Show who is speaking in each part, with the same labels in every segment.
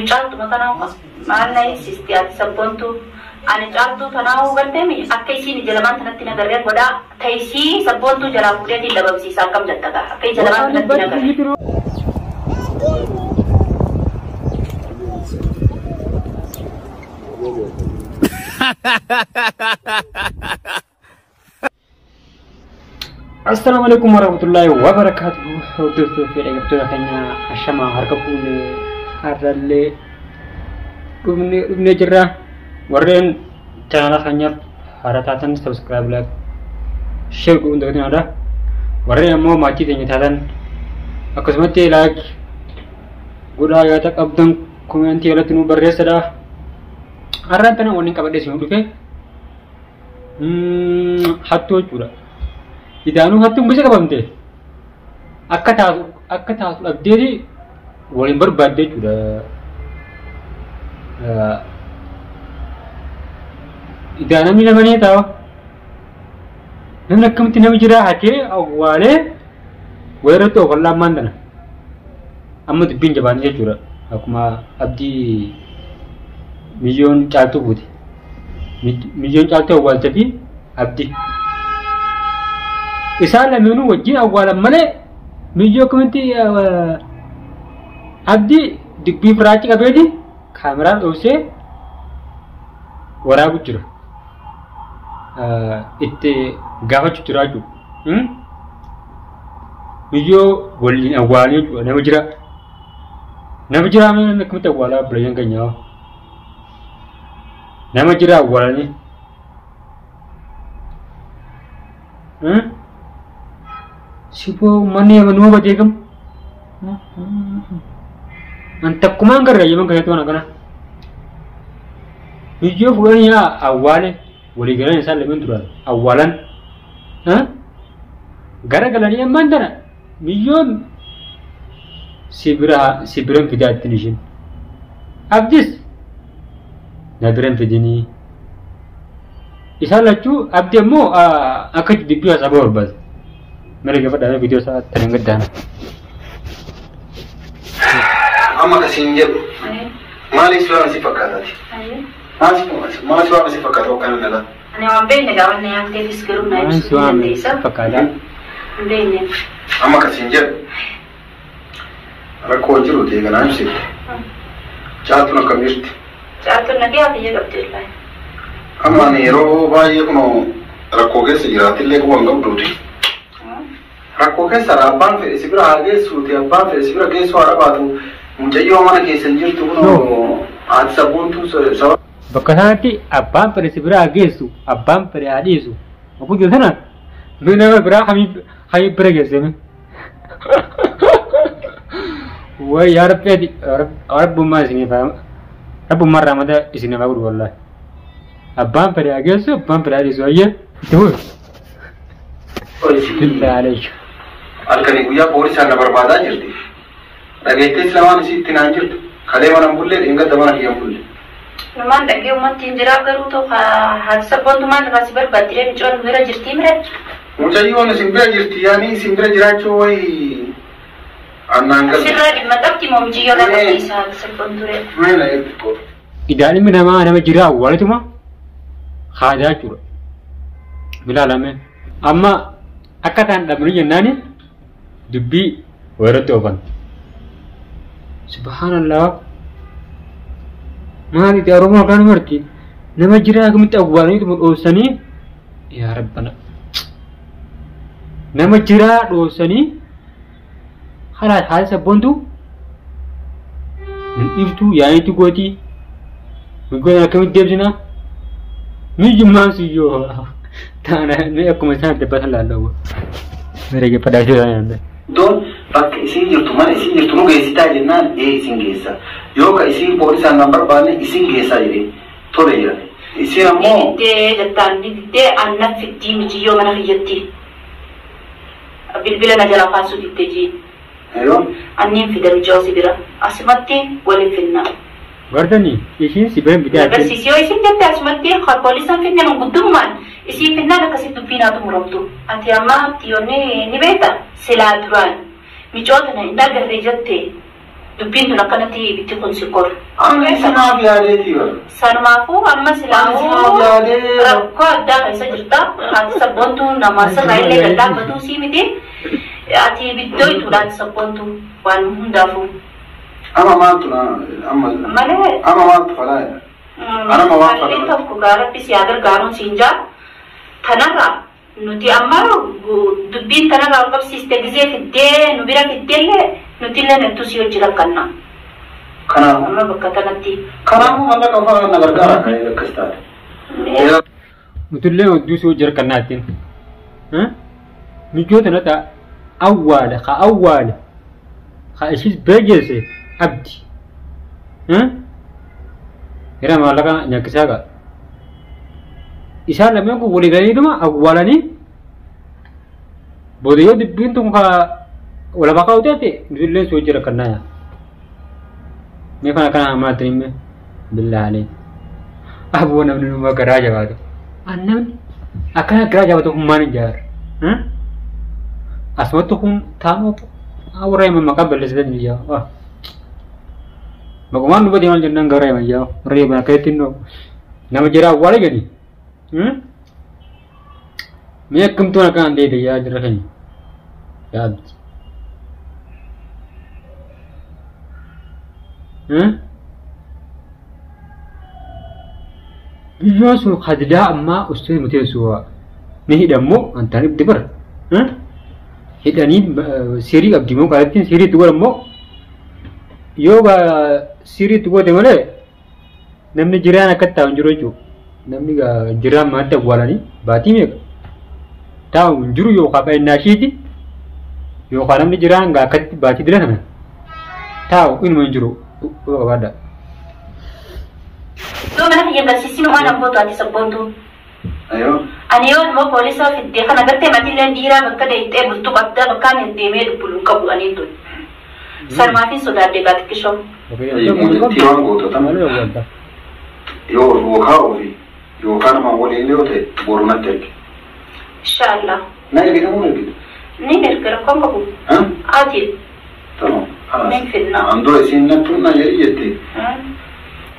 Speaker 1: Caaltuma tanaa maal na ibsisti ati sabboontuu? Ani caaltuu tanaa hubattee akka isiin ija lamaan tanatti nagarreen godhaa ta'isii sabboontuu jalaa fuudheetiin dhabamsiisa akkam jetta gaa akka ija lamaan tanatti nagarree.
Speaker 2: Assalaamu alaikum warahmatullahi wabarakatuh. Hordoftoota fi dhaggeeffattoota keenya ashamaa harka fuunee har'allee dhufnee dhufnee jirra. Warreen chaanala keenyaaf haaraa taatan subscribe, like, share godhuun dagatinaa. Warreen ammoo maatii keenya taatan akkasumatti like godhaa, yaada qabdan komentii irratti nu barreessadha. Har'aan tana wanni qabadhee isin dhufe hattuu jechuudha. Idaanuu hattuun bisa qabamte akka taatu akka taatu dhabdeeti waliin barbaadde jechuudha. Idaa namni nama ni ta'a. Namni akkamitti nama jiraa hatee awwaalee wayirratti oofallaa ammaan tana. Amma dubbiin jabaanii jechuudha. Akkuma abdii miyyoon caaltuu fuute. Miyyoon caaltuu awwaalcha fi abdii. Isaan lameenuu wajjin awwaalan malee miyyoo akkamitti abdii dubbii firaachi qabeeti kaameraan dhoosee waraabu jira. Itti gaafachuu jira jechuudha. Miyyoo waliin awwaalanii jechuudha nama jira. Nama jira namni akkamitti awwaalaa bilayyan keenyaa. Nama jira awwaalanii. Siboo uummanni yamanuu badee gam. An takkumaan garra yaman keessatti waan akkana. Miyyoo fuudhanii awwaale walii galan isaan lameen duraan awwaalan. Gara galanii ammaan tana miyyoon si bira si biran fidaa ittiin ishiin. Abdis na biran fidinii. Isaan lachuu abdi ammoo akka dubbii haasabaa barbaada. Mere gaafadhaa viidiyoo isaa tan hin gaddaana.
Speaker 3: Amma akkasiin jedhu maaliif si waan si fakkaataati? Maal si waan si fakkaata akkana nagaa?
Speaker 1: Ani waan beekne gaafa na yaamteefis garuu na
Speaker 2: Waan si
Speaker 1: ibsuu
Speaker 2: waan
Speaker 1: dandeessa.
Speaker 2: fakkaata.
Speaker 1: Hin beekne.
Speaker 3: Amma akkasiin jedhu rakkoo jiru ta'e kanaan ibsite. Caaltuun akkam jirti?
Speaker 1: Caaltuun nagee biyya qabdi illaa.
Speaker 3: Amma ani yeroo baay'ee kunoo rakkoo keessa jiraatillee quba hin qabduuti. Rakkoo keessa abbaan fedhe si bira haa geessuuti, abbaan fedhe si bira geessuu haa dhabaatu, mucayyoo mana keessa hin jirtu kunoo haati sabboontuu sababa.
Speaker 2: Bakka sanatti abbaan fedhe si bira haa geessu, abbaan fedhe haa dhiisu. Obbo jiru sana mee nama biraa hamii bira geessame. Way yaa Rabbi ati rabbummaa isiniif haa rabbummaa rahmata isiniif haa godhu wallaahi. Abbaan fedhe haa geessu, abbaan fedhe haa dhiisu ayyee itti fufi. Billaa alayka.
Speaker 3: Halkanii guyyaa poolisaan na barbaadaa jirti. Dhageettees lamaan isii itti naan jirtu. Kalee mana hin bulle, dheengadda mana kiyya hin bulle.
Speaker 1: Numaan dhagee uummattiin hin jiraa garuu ta'u haati sabboontumaan irraa si barbaaddi micoon bira jirtii mire.
Speaker 3: Mucayyoon isin bira jirti yaani isin bira jiraachuu wayi annaan galle.
Speaker 1: Asirraa dhimma qabdi moo mijiyyoo irraa qabdi isa haati sabboonture.
Speaker 3: Meela eebbi qofa.
Speaker 2: Idaan ilmi namaa nama jiraa awwaaletuma haadaa jechuudha. Bilaalame. Amma akka ta'an dhabanii jennaani dubbii wayirratti oofan. Subhaanallah. Maali itti Oromoo afaan marti nama jiraa akkamitti awwaalaniituma dhoofsanii yaa rabbana. Nama jiraa dhoofsanii haala haala sabboontu hin dhiiftuu yaanitti gootii. Migoon akkamitti deebisina? Miyyummaan siyyoo taana mee akkuma isaan adda baasan laallawwa. Mere gaffadhaa jiran.
Speaker 3: Iddoon bakka isiin jirtu mana isiin jirtu nu geessitaa jennaan ee isin geessa. Yoo ka isiin poolisaan nan barbaanne isin geessaa jedhee tole jedhan. Isiin ammoo
Speaker 1: Ni diddee jettaan ni diddee anna fiddii mijiyyoo mana kiyyatti. Bilbila na jalaa kaasuu diddee jii.
Speaker 3: Yoo
Speaker 1: Anniin fida mijoo si bira. Asumatti waliin finna.
Speaker 2: Gardani ishiin si biran bitee ajjeen.
Speaker 1: Agarsiisi yoo isin jette asumatti poolisaan finne manguddummaan isiin finnaan akkasitti dubbiin haa xumuramtu. Ati amma xiyyoonni ni beekta silaa duraan micoo tana hin agarree jette. Dubbiin tun akkanatti ibiddi kun si koru.
Speaker 3: Ani sanaaf yaadeetii bara.
Speaker 1: Sanumaafuu amma
Speaker 3: Ani sinaaf
Speaker 1: silaafuu
Speaker 3: yaadee.
Speaker 1: Rakkoo addaa keessa jirta. Ati sabboontuu nama sirraa illee gad sii miti. Ati ibiddoo ituudha ati sabboontuu waan hundaafuu.
Speaker 3: Amma maaltu na amma
Speaker 1: Malee
Speaker 3: amma maaltu falaa jedha. Anama waan
Speaker 1: falli
Speaker 3: fala.
Speaker 1: Tokko gaarabbi si haa gargaaruun siin jaa. Tanarraa nuti amma dubbiin tanarraa ol qabsiiste gizee fiddee nu bira fiddeellee nuti illee nettuu si hojii rakkanna.
Speaker 3: Kanaafuu
Speaker 1: Amma bakka tanatti.
Speaker 3: kanaafuu mallaqa fa'aa na gargaara kan akkas taate.
Speaker 2: Nutullee odduu si hojii harkannaatiin. Mijoota na ta'a awwaale ka awwaale ka ishis beegeesse abdi. Hira maallaqa nyaachisaa qaba. Isaan lameen kun walii galaniituma awwaalanii booda yoo dubbiin tun ka wal maqaa taate nutullee si hojii harkannaa yaa. Mee kana kana amaatti himme billaalee. Aboo namni numa garaa jabaatu. Namni akkana garaa jabaatu kun maal hin jaaru? Asumatti kun taa'u warra himan maqaa balleessitan ijaa. Maqumaan nu badii maal jennaan gara himan ijaa warra himan akka ittiin nama jira awwaala jedhi. Mee akkamtuun akkanaan ta'e yaa jira keenya. Yaa abdi. Biyyoon sun hadidaa ammaa ustee muteessu ni hidhammoo antaan ibdi bara. Hidhanii sirii qabdi moo qaalattiin sirii itti godhammoo yoo sirii itti goote malee namni jiraan akka taa'u hin jiru jechuudha. Namni jiraan maatti awwaalanii baatii meeqa taa'u hin jiru yookaan qainnaashiiti yookaan namni jiraan akkatti baatii dira sana taa'u inuma hin jiru qabaadha.
Speaker 1: Yoo mana kiyya barsiisin waan abbootu ati sabboontuu.
Speaker 3: Ayoo.
Speaker 1: Ani yoo immoo poolisa fiddee kana gartee matilleen dhiiraa bakka deemtee bultuu qabda bakka ani deemee dubbulu hin qabu aniin tun. Sanumaafin sodaadde gaa xiqqishoo.
Speaker 3: Itti waan gootota yoo yookaan ofii yookaan nama waliin yoo ta'e boru natti erge.
Speaker 1: Inshaallah.
Speaker 3: Na ergita moo ergita?
Speaker 1: Ni erga rakkoon qabu. Ati
Speaker 3: Tamam.
Speaker 1: ni fidna.
Speaker 3: An dura isiin natti humna jedhi jettee.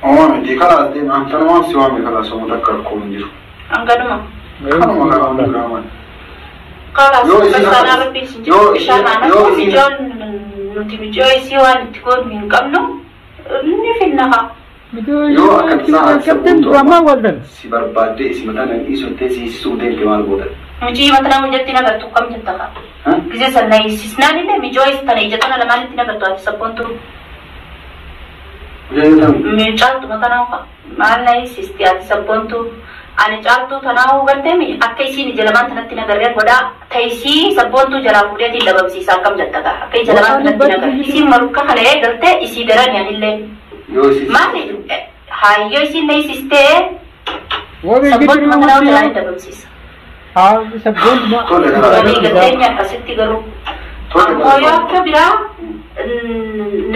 Speaker 3: Uumaa miti kalaas deema an tanumaaf si waame kalaas uummata akka rakkoo hin jiru.
Speaker 1: Hanganuma.
Speaker 3: Kanuma karaa hundi biraa maali.
Speaker 1: Kalaas
Speaker 3: Yoo isin
Speaker 1: fasaanaa rabbi isin
Speaker 3: yoo
Speaker 1: jiru
Speaker 3: isin-
Speaker 1: bishaan
Speaker 3: yoo
Speaker 1: aanaa
Speaker 3: isin-
Speaker 1: mijoon nuti mijoo isii waan itti goonu hin qabnu ni finna haa.
Speaker 3: Yoo akka tasaa ati
Speaker 2: Captain Amma waldan.
Speaker 3: Si barbaaddee isi mataa nan dhiisuttee si hiisisuu deemte maal goota?
Speaker 1: Micii mataa hojjetti nagartu kam jetta haa. Gisee sana hiisisnaan illee mijoo tana ija tana lamaanitti nagartu ati sabboontu.
Speaker 3: Mucayyoo
Speaker 1: Caaltu mataa maal na hiisisti ati sabboontu. Ani caaltuu tanaa gartee akka isiin ija lamaan tanatti nagarree godhaa ta'isii sabboontuu jalaa fuudheetiin dhabamsiisa akkam jetta gaa akka ija lamaan tanatti nagarre isiin marukka kana eegaltee isii darani anillee.
Speaker 3: Yoo isi
Speaker 1: Maali hayyoo isiin na hiisistee
Speaker 2: Wabii
Speaker 1: sabboontu
Speaker 2: gidduu
Speaker 1: mataa jalaa hin dhabamsiisa.
Speaker 2: Haa sabboontu
Speaker 3: Tole karaa.
Speaker 1: Walii galtee akkasitti garuu. Ammoo yoo akka biraa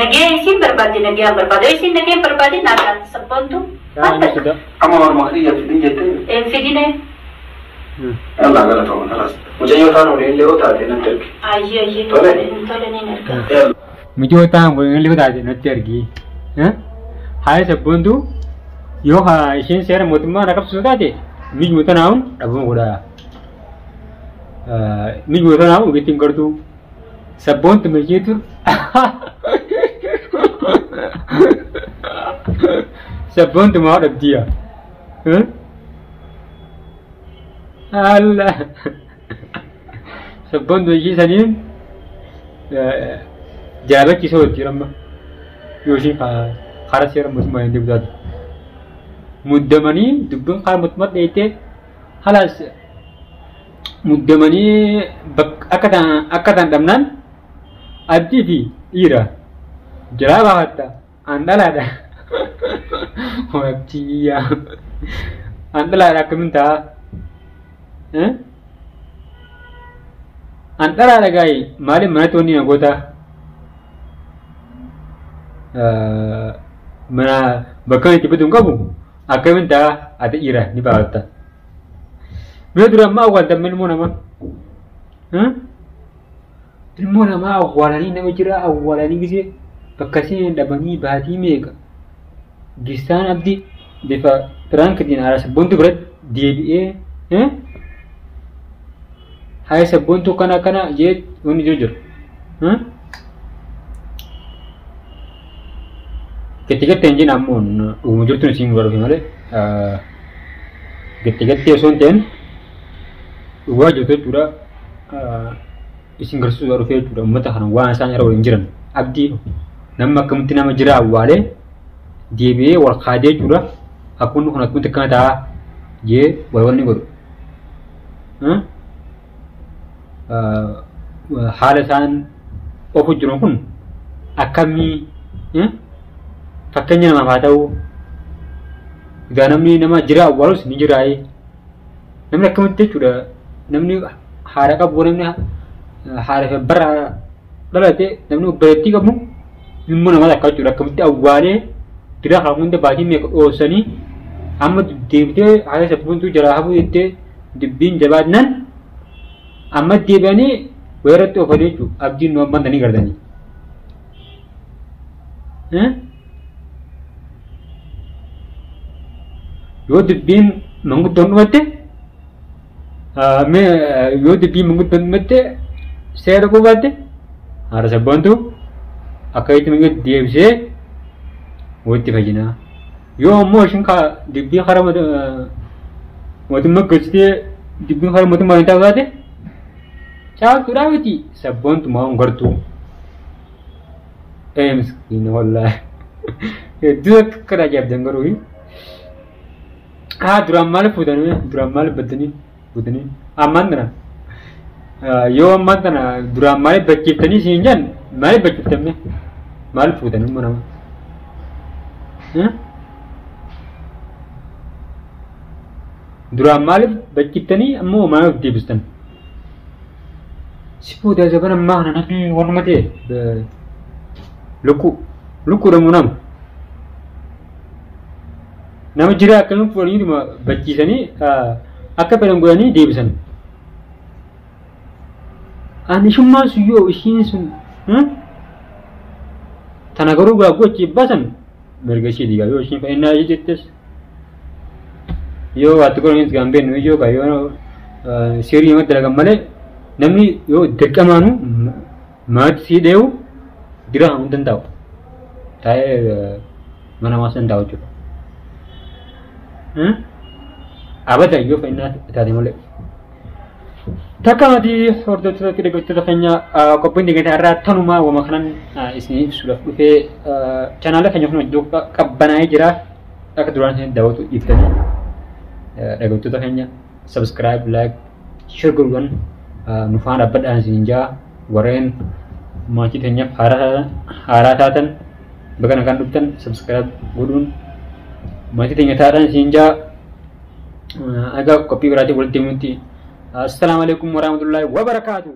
Speaker 1: nagee isiin barbaadde nagee barbaade yoo isiin nagee barbaade naaf sabboontu.
Speaker 3: Amma morma kiyya fidin jettee.
Speaker 1: Hin fidine.
Speaker 3: Allah galatoomaa kalaas. Mucayyoo taan waliin illee yoo taate natti ergi.
Speaker 1: Ayyee ayyee
Speaker 3: Tole.
Speaker 1: tole ni erga.
Speaker 2: Mijoo ta'an waliin illee taate natti argi. Haaya sabboontu yoo isheen seera mootummaa na qabsiisu taate mijuu tanaa'uun dhabama godhaa. Mijuu tanaa'uun ogeettiin gartuu sabboontu milkeetu sabboontu maa dhabdiya. Allah sabboontu ishee saniin jaalachiisoo hojii amma yoo isheen karaa seera mootummaa hin deemu taate. Muddamanii dubbiin karaa mootummaa dheettee halaas muddamanii akka ta'an dhabnaan abdii fi dhiira jalaa baafatta an dhalaadha. Abdii an dhalaadha akkamiin ta'a? An dhalaadha gaa'ee maaliif manatti wanni na goota? Mana bakka itti bitu hin qabu akkamiin ta'a ati dhiira ni baafatta. Mee dura ammaa awwaaltan ilmoo namaa? Ilmoo namaa awwaalanii nama jira awwaalanii gisee Bakka isin dhabanii baatii meeqa gistaan abdii bifa piraankitiin haadha sabboontuu biratti deebi'ee haaya sabboontuu kana kana jee wanni jiru jira. Gatti gattee hin jenne ammoo dhuguma jirtuun isiin godhuufi malee gatti gattee osoo hin ta'in dhugaa jirtu jechuudha. Isin garsiisuu dhufee jechuudha uummata kana waan isaan irra waliin jiran abdii namni akkamitti nama jira awwaalee deebi'ee wal kaadee jechuudha. Akkunni kun akkamitti akkana ta'a jee wal wanni godhu. Haala isaan ofu jiran kun akkamii fakkeenya namaaf haa ta'u egaa namni nama jira awwaalus ni jiraayee namni akkamitti jechuudha namni haadha qabu namni haadha fi bara dhalate namni obboleettii qabu ilmoo namaa takka jechuudha akkamitti awwaalee dira kana hunda baatii meeqa dhoosanii amma deebitee haala sabboontuu jalaa hafuu jettee dubbiin jabaannaan amma deebi'anii weerratti oofanii jechuudha abdiin nu ammantanii gartanii. Yoo dubbiin manguddoon dhumatte yoo dubbiin manguddoon dhumatte seera qubatte haadha sabboontuu akka itti manguddo deebisee walitti fayyinaa. Yoo ammoo ishiin dubbii karaa mootummaa galchitee dubbiin karaa mootummaa hin taate caaltuudhaa miti sabboontumaa hin gartuu. Ee miskiina wallaahi. Hedduu akka kana ajaa'ibdan garuu. Haa duraan maaliif fuutanii duraan maaliif baddanii fuutanii ammaan tana yoo ammaan tana duraan maaliif bachiiftanii siin jedhan maaliif bachiiftamne maaliif fuutanii immoo nama. Duraan maaliif bachiiftanii ammoo maaliif deebistan? Si booda zabana ammaa kana namni waanuma ta'e lukkuu lukkuudha moo nama? Nama jira akkamiin fuudhanii bachiisanii akka fedhan godhanii deebisan. Ani ishummaan sun yoo ishiin sun tana garuu gaaguu achi baasan mirga ishee diigaa yoo ishiin fa'innaa ishee jettes yoo waatti godhanis gaan beeknu yoo gaa yoo seerii namatti dalagan malee namni yoo dirqamaanu maatii sii dheewu dira hin danda'u. Taa'ee mana maas danda'u jechuudha. Abada yoo fa'innaa taate malee. Takka maatii hordoftoota fi deeggartoota keenya qophiin deeggartaa irraa tanumaa wama kanan isin ibsuudhaaf dhufee chaanaala keenya kun iddoo qabbanaa'ee jira. Akka duraan isin daawwatu dhiiftanii dhaggeeffattoota keenya subscribe, like, share godhuudhaan nu faana dhaabbadhaan isin jaa warreen maatii keenyaaf haaraa taatan bakka nagaan dhuftan subscribe godhuun maatii keenya taadhaan isin jaa egaa qophii biraatiin walitti deemuutti. Assalaamu alaikum warahmatullahi wabarakaatuh.